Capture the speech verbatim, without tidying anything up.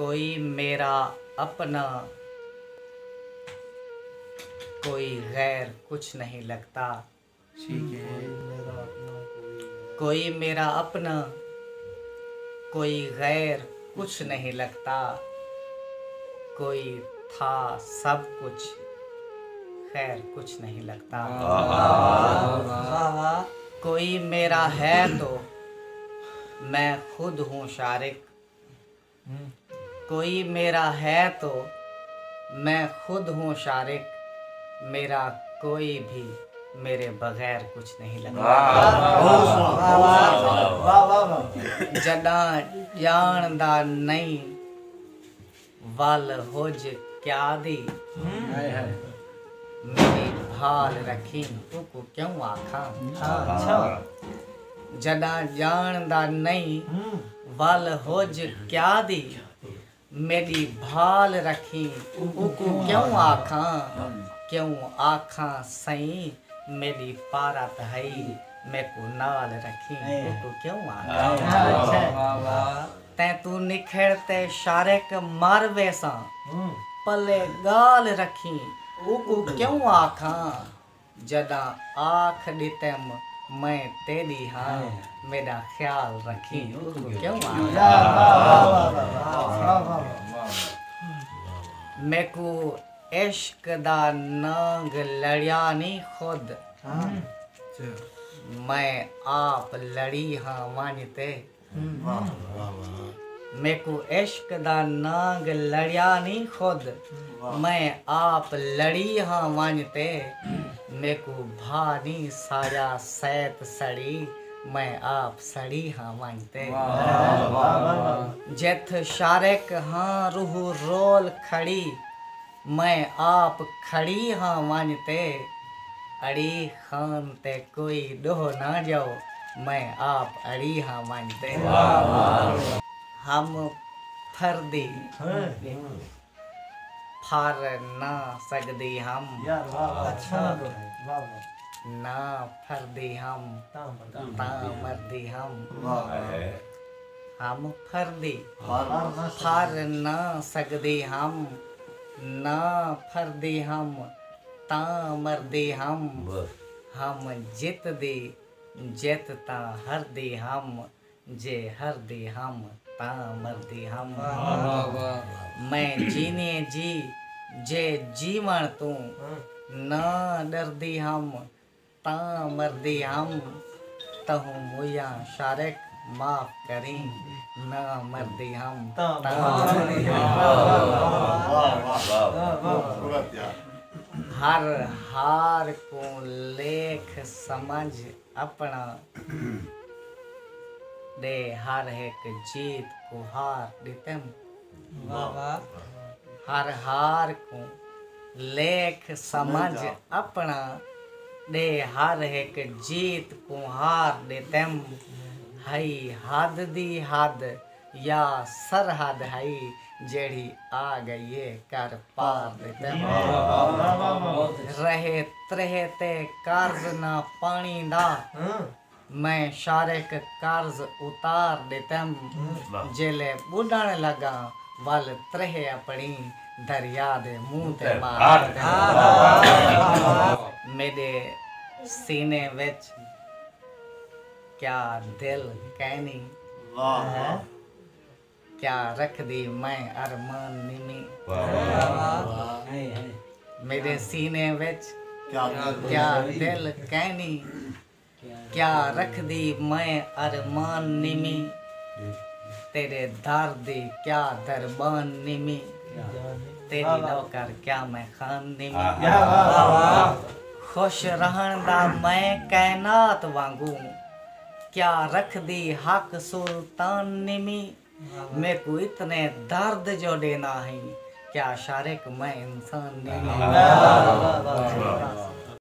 کوئی میرا اپنا، کوئی غیر کچھ نہیں لگتا۔ ٹھیک ہے۔ کوئی میرا اپنا، کوئی غیر کچھ نہیں لگتا۔ کوئی تھا سب کچھ، خیر کچھ نہیں لگتا۔ واہ، واہ۔ کوئی میرا ہے تو میں خود ہوں شارک۔ کوئی میرا ہے تو میں خود ہوں شارک، میرا کوئی بھی میرے بغیر کچھ نہیں لگتا۔ جݙاں ڄاݨدا نئیں ول ہج کیا دی، میݙی بھال رکھیں، اوکوں کیوں آکھاں؟ جݙاں ڄاݨدا نئیں ول ہج کیا دی، میݙی بھال رکھیں، اوکوں کیوں آکھاں؟ کیوں آکھاں سئیں، میݙی پارت ہئی، میکوں نال رکھیں، اوکوں کیوں آکھاں؟ تیں توں نکھڑ تے شارک مر ویساں، پلے ڳالھ رکھیں، اوکوں کیوں آکھاں؟ جݙاں آکھ ݙتم میں تیݙی ہاں، میݙا خیال رکھیں، اوکوں کیوں آکھاں؟ میکوں عشق دا نانگ لڑیا نی خود، میں آپ لڑی ہاں ونڄ تے۔ میکوں عشق دا نانگ لڑیا نی خود، میں آپ لڑی ہاں ونڄ تے۔ میکوں بھا نی سایا سیت سڑی، میں آپ سڑی ہاں ونڄ تے۔ جتھ شارک ہاں روح رول کھڑی، میں آپ کھڑی ہاں ونڄ تے۔ اڑی خان تے کوئی ݙوہ نہ ڄاؤ، میں آپ اڑی ہاں ونڄ تے۔ ہم پھردی پھر نہ سڳدی ہم، نہ پھردی ہم تاں مردی ہم۔ ہم پھردی پھر نہ سڳدی ہم، نہ پھردی ہم تاں مردی ہم۔ ہم جتدی جت تاں ہردی ہم، جے ہردی ہم تاں مردی ہم۔ میں جینے جی جے جیوݨ توں نہ ݙردی ہم، تاں مردی ہم۔ تہوں مویاں شارک معاف کریں، نہ مردی ہم تاں مردی ہم۔ ہر ہار کوں لیکھ سمجھ اپݨا، ݙے ہر ہک جیت کوں ہار ݙتم۔ ہر ہار کوں لیکھ سمجھ اپݨا، ݙے ہر ہک جیت کوں ہار ݙتم۔ ہئی حد دی حد یا سرحد ہئی، جیڑھی آ ڳئی اے کر پار ݙتم۔ رہے تریہہ تے قرض نہ پاݨی دا، میں شارک قرض اتار ݙتم۔ جیلے ٻݙݨ لڳاں ول تریہہ اپݨی دریا دے منہ تے مار ݙتم۔ میݙے سینے وچ کیا دل کینی، کیا رکھدی میں ارمان نمی۔ میݙے سینے وچ کیا دل کینی، کیا رکھدی میں ارمان نمی۔ تیݙے در دی کیا دربان نمی، تیݙی نوکر کیا میں خان نمی۔ خوش رہݨ دا میں کائنات وانگوں، کیا رکھدی حق سلطان نمی۔ میکوں اتنے درد جو ݙینا ہئی، کیا شارک میں انسان نی ہاں۔